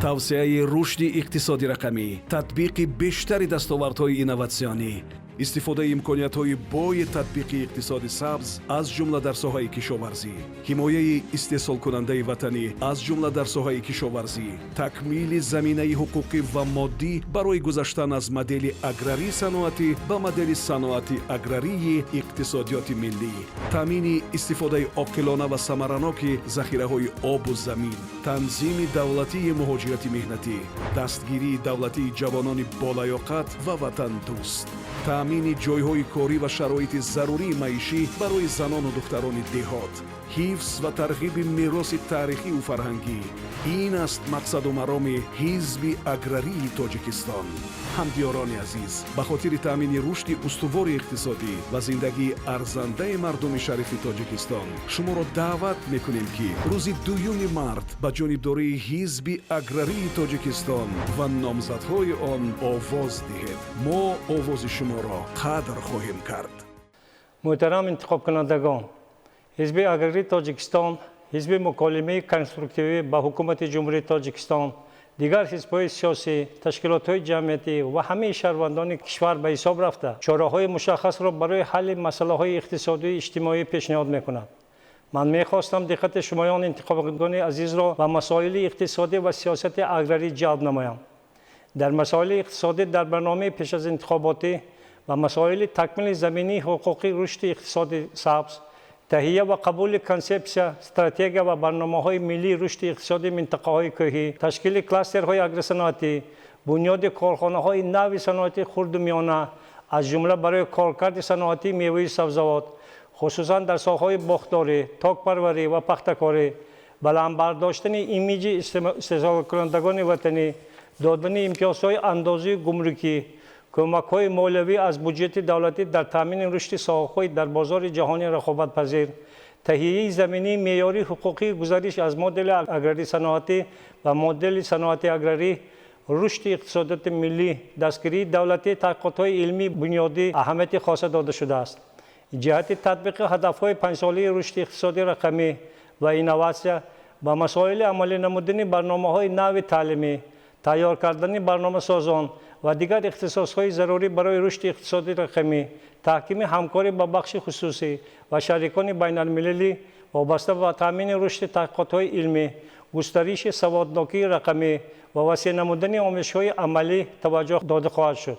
Тавсеаи рушди иқтисоди рақамӣ, татбиқи бештари дастовардҳои инноватсионӣ, истифодаи имкониятҳои бои татбиқи иқтисоди сабз, аз ҷумла дар соҳаи кишоварзӣ, ҳимояи истеҳсолкунандаи ватанӣ, аз ҷумла дар соҳаи кишоварзӣ, такмили заминаи ҳуқуқӣ ва моддӣ барои гузаштан аз модели аграрӣ саноатӣ ба модели саноати аграрии иқтисодиёти миллӣ, таъмини истифодаи оқилона ва самараноки захираҳои обу замин, танзими давлатии муҳоҷирати меҳнатӣ, дастгирии давлатии ҷавонони болаёқат ва ватандӯст, таъмини ҷойҳои корӣ ва шароити зарурии маишӣ барои занону духтарони деҳот, ҳифз ва тарғиби мероси таърихию фарҳангӣ. Ин аст мақсаду мароми Ҳизби Аграрии Тоҷикистон. Ҳамдиёрони азиз, ба хотири таъмини рушди устувори иқтисодӣ ва зиндагии арзандаи мардуми шарифи Тоҷикистон шуморо даъват мекунем, ки рӯзи 2 март ба ҷонибдории Ҳизби Аграрии Тоҷикистон ва номзадҳои он овоз диҳед. Мо овози шуморо қадр хоҳем кард. Муҳтарам интихобкунандагон, Ҳизби Аграрии Тоҷикистон, ҳизби муколимаи конструктивӣ ба Ҳукумати Ҷумҳурии Тоҷикистон, дигар ҳизбҳои сиёсӣ, ташкилотҳои ҷамъиятӣ ва ҳамаи шаҳрвандони кишвар ба ҳисоб рафта, чораҳои мушаххасро барои ҳалли масъалаҳои иқтисодию иҷтимоӣ пешниҳод мекунад. Ман мехостам диққати шумоён, интихобкунандагони азизро, ба масоили иқтисодӣ ва сиёсати аграрӣ ҷалб намоям. Дар масоили иқтисодӣ дар барномаи пеш аз интихоботӣ ба масоили такмили заминаи ҳуқуқии рушди иқтисоди сабз, таҳия ва қабули консепсия, стратегия ва барномаҳои миллии рушди иқтисоди минтақаҳои кӯҳӣ, ташкили кластерҳои агросаноатӣ, бунёди корхонаҳои нави саноати хурду миёна, аз ҷумла барои коркарди саноатии меваи сабзавот, хусусан дар соҳаҳои боғдорӣ, токпарварӣ ва пахтакорӣ, баланд бардоштани имиҷи истеҳсолкунандагони ватанӣ, додани имтиёзҳои андозию гумрукӣ, кӯмакҳои молиявӣ аз буҷети давлатӣ дар таъмини рушди соҳаҳои дар бозори ҷаҳонӣ рақобатпазир, таҳияи заминаи меъёрии ҳуқуқии гузариш аз модели аграрии саноатӣ ба модели саноати аграрӣ, рушди иқтисодиёти миллӣ, дастгирии давлатии таҳқиқотҳои илмии бунёдӣ аҳамияти хоса дода шудааст. Ҷиҳати татбиқи ҳадафҳои панҷсолаи рушди иқтисоди рақамӣ ва инноватсия, ба масоили амалӣ намудани барномаҳои нави таълимӣ, тайёр кардани барномасозон ва дигар ихтисосҳои зарурӣ барои рушди иқтисоди рақамӣ, таҳкими ҳамкорӣ ба бахши хусусӣ ва шарикони байналмилалӣ вобаста ба таъмини рушди таҳқиқотҳои илмӣ, густариши саводнокии рақамӣ ва васеъ намудани омӯзишҳои амалӣ таваҷҷӯҳ дода хоҳад шуд.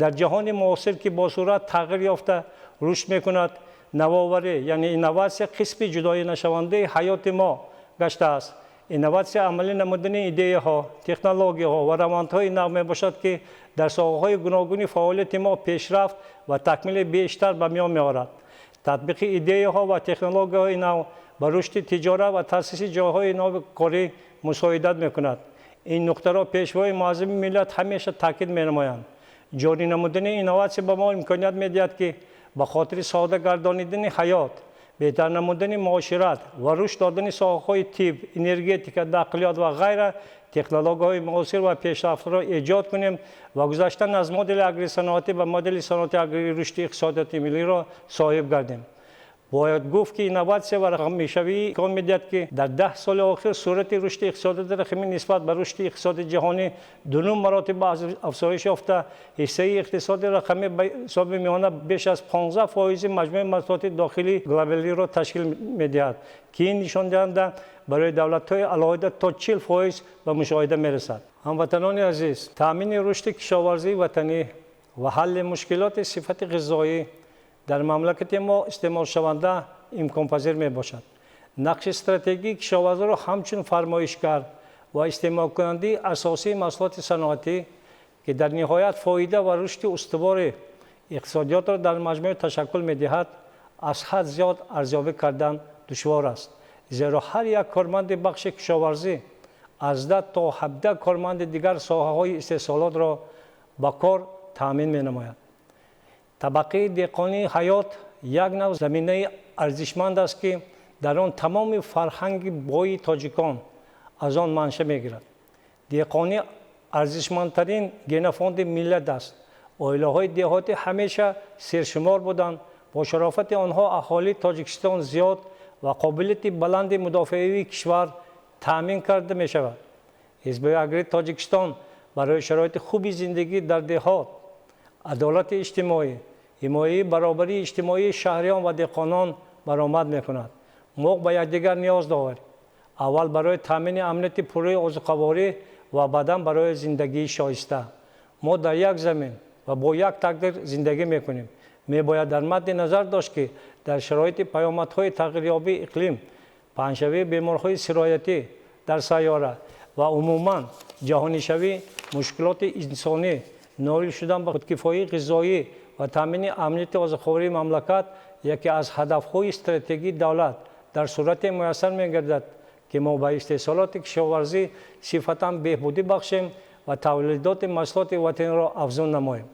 Дар ҷаҳони муосир, ки бо суръат тағйир ёфта рушд мекунад, навоварӣ, яъне инноватсия, қисми ҷудонашавандаи ҳаёти мо гаштааст. Инноватсия амалӣ намудани идеяҳо, технологияҳо ва равандҳои нав мебошад, ки дар соҳаҳои гуногуни фаъолияти мо пешрафт ва такмили бештар ба миён меорад. Татбиқи идеяҳо ва технологияҳои нав ба рушди тиҷорат ва таъсиси ҷойҳои нави корӣ мусоидат мекунад. Ин нуқтаро Пешвои муаззами миллат ҳамеша таъкид менамоянд. Ҷорӣ намудани инноватсия ба мо имконият медиҳад, ки ба хотири сода гардонидани ҳаёт, беҳтар намудани муошират ва рушд додани соҳаҳои тиб, энергетика, нақлиёт ва ғайра технологияҳои муосир ва пешрафтаро эҷод кунем ва гузаштан аз модели агросаноатӣ ба модели саноати аграрии рушди иқтисодиёти миллиро соҳиб гардем. Бояд гуфт, ки инноватсия ва рақамишавӣ имкон медиҳад, ки дар 10 соли охир суръати рушди иқтисодиёти рақамӣ нисбат ба рушди иқтисоди ҷаҳонӣ 2.5 маротиба афзоиш ёфта, ҳиссаи иқтисоди рақамӣ ба ҳисоби миёна беш аз 15 фоизи маҷмӯи маҳсулоти дохилии глобалиро ташкил медиҳад, ки ин нишондиҳанда барои давлатҳои алоҳида то 40 фоиз ба мушоҳида мерасад. Ҳамватанони азиз, таъмини рушди кишоварзии ватанӣ ва ҳалли мушкилоти сифати ғизоӣ дар мамлакати мо истеъмолшаванда имконпазир мебошад. Нақши стратегии кишоварзиро ҳамчун фармоишгар ва истеъмолкунандаи асосии маҳсулоти саноатӣ, ки дар ниҳоят фоида ва рушди устувори иқтисодиётро дар маҷмӯъ ташаккул медиҳад, аз ҳад зиёд арзёбӣ кардан душвор аст, зеро ҳар як корманди бахши кишоварзӣ аз 10 то 17 корманди дигар соҳаҳои истеҳсолотро ба кор таъмин менамояд. Табақаи деҳқонии ҳаёт як нав заминаи арзишманд аст, ки дар он тамоми фарҳанги бои тоҷикон аз он манша мегирад. Деҳқонӣ арзишмандтарин генофонди миллат аст. Оилаҳои деҳотӣ ҳамеша сершумор буданд. Бо шарофати онҳо аҳолии Тоҷикистон зиёд ва қобилияти баланди мудофиавии кишвар таъмин карда мешавад. Ҳизби Аграрии Тоҷикистон барои шароити хуби зиндагӣ дар деҳот, адолати иҷтимоӣ, ҳимояи баробарии иҷтимоии шаҳриён ва деҳқонон баромад мекунад. Мо ба якдигар ниёз дорем. Аввал барои таъмини амнияти пурраи озуқаворӣ ва баъдан барои зиндагии шоиста. Мо дар як замин ва бо як тақдир зиндагӣ мекунем. Мебояд дар мадди назар дошт, ки дар шароити паёмадҳои тағйирёбии иқлим, паҳншавии беморҳои сироятӣ дар сайёра ва умуман ҷаҳонишавӣ, мушкилоти инсонӣ, ноил шудан ба худкифоии ғизоӣ ва таъмини амнияти озуқавории мамлакат яке аз ҳадафҳои стратегии давлат дар сурате муяссар мегардад, ки мо ба истеҳсолоти кишоварзӣ сифатан беҳбудӣ бахшем ва тавлидоти маҳсулоти ватаниро афзун намоем.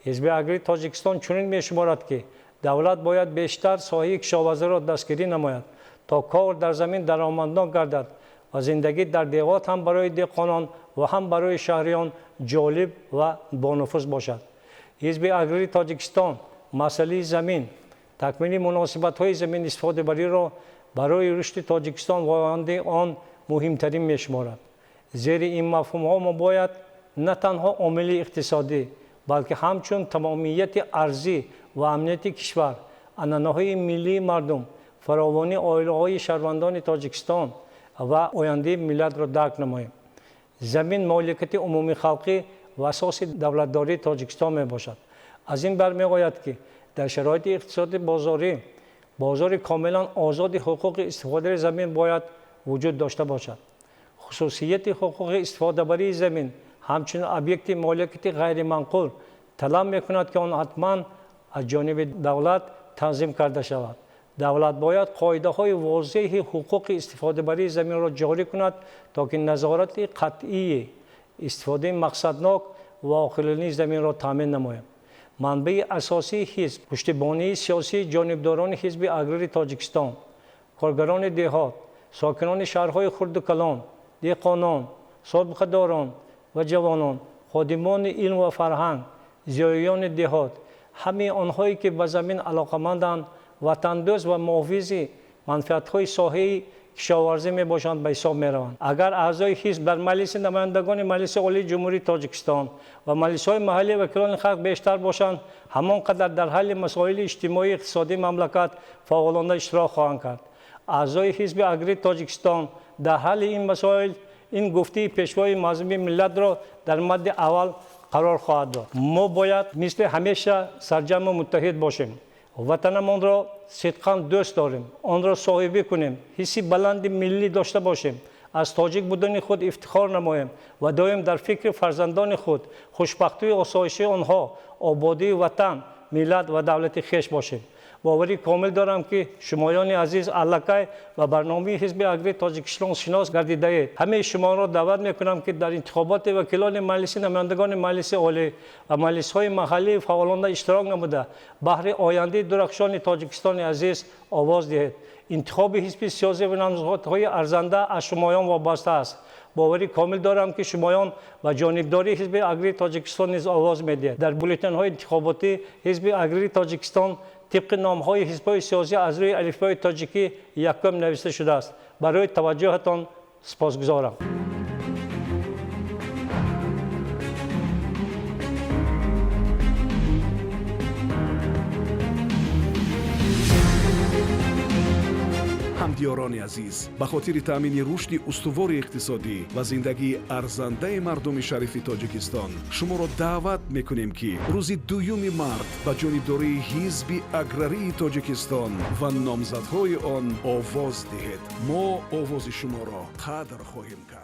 Ҳизби Аграрии Тоҷикистон чунин мешуморад, ки давлат бояд бештар соҳаи кишоварзиро дастгирӣ намояд, то кор дар замин даромаднок гардад ва зиндагӣ дар деҳот ҳам барои деҳқонон ва ҳам барои шаҳриён ҷолиб ва бонуфуз бошад. Ҳизби Аграрии Тоҷикистон масъалаи замин, такмили муносибатҳои замин истифодабариро барои рушди Тоҷикистон ва ояндаи он муҳимтарин мешуморад. Зери ин мафҳумҳо мо бояд на танҳо омили иқтисодӣ, балки ҳамчун тамомияти арзӣ ва амнияти кишвар, анъанаҳои миллии мардум, фаровонии оилаҳои шаҳрвандони Тоҷикистон ва ояндаи миллатро дарк намоем. Замин моликияти умумихалқӣ ва асоси давлатдории Тоҷикистон мебошад. Аз ин бармеояд, ки дар шароити иқтисоди бозорӣ бозори комилан озоди ҳуқуқи истифодаи замин бояд вуҷуд дошта бошад. Хусусияти ҳуқуқи истифодабарии замин ҳамчунин объекти моликияти ғайриманқул талаб мекунад, ки он ҳатман аз ҷониби давлат танзим карда шавад. Давлат бояд қоидаҳои возеҳи ҳуқуқи истифодабарии заминро ҷорӣ кунад, то ки назорати қатъии истифодаи мақсаднок ва оқилонаи заминро таъмин намояд. Манбаи асосии ҳизб пуштибонии сиёсии ҷонибдорони Ҳизби Аграрии Тоҷикистон, коргарони деҳот, сокинони шаҳрҳои хурду калон, деҳқонон, собиқадорон ва ҷавонон, ходимони илм ва фарҳанг, зиёиёни деҳот, ҳамаи онҳое ки ба замин алоқаманданд, ватандӯст ва муҳофизи манфиатҳои соҳаи кишоварзӣ мебошанд, ба ҳисоб мераванд. Агар аъзои ҳизб дар Маҷлиси намояндагони Маҷлиси Олии Ҷумҳурии Тоҷикистон ва маҷлисҳои маҳаллии вакилони халқ бештар бошанд, ҳамон қадар дар ҳалли масоили иҷтимоию иқтисодии мамлакат фаъолона иштирок хоҳанд кард. Аъзои Ҳизби Аграрии Тоҷикистон дар ҳалли ин масоил ин гуфтаи пешвои муаззами миллатро дар мадди аввал қарор хоҳад дод. Мо бояд мисли ҳамеша сарҷамъу муттаҳид бошем. Ватанамонро сидқан дӯст дорем, онро соҳибӣ кунем, ҳисси баланди миллӣ дошта бошем, аз тоҷик будани худ ифтихор намоем ва доим дар фикри фарзандони худ, хушбахтию осоиши онҳо, ободии ватан, миллат ва давлати хеш бошем. Боварӣ комил дорам, ки шумоёни азиз аллакай ба барномаи Ҳизби Аграрии Тоҷикистон шинос гардидаед. Ҳамаи шуморо даъват мекунам, ки дар интихоботи вакилони Маҷлиси намояндагони Маҷлиси Олӣ ва маҷлисҳои маҳаллии фаъолона иштирок намуда, баҳри ояндаи дурахшони Тоҷикистони азиз овоз диҳед. Интихоби ҳизби сиёсӣ ва номзадҳои арзанда аз шумоён вобаста аст. Боварӣ комил дорам, ки шумоён ба ҷонибдории Ҳизби Аграрии Тоҷикистон низ овоз медиҳед. Дар бюллетенҳои интихоботӣ Ҳизби Аграрии Тоҷикистон тибқи номҳои ҳизбҳои сиёсӣ аз рӯи алифбои тоҷикӣ якум навишта шудааст. Барои таваҷҷӯҳатон сипосгузорам. Ҳамдиёрони азиз, ба хотири таъмини рушди устувори иқтисодӣ ва зиндагии арзандаи мардуми шарифи Тоҷикистон шуморо даъват мекунем, ки рӯзи 2 март ба ҷонибдории Ҳизби Аграрии Тоҷикистон ва номзадҳои он овоз диҳед. Мо овози шуморо қадр хоҳем кард.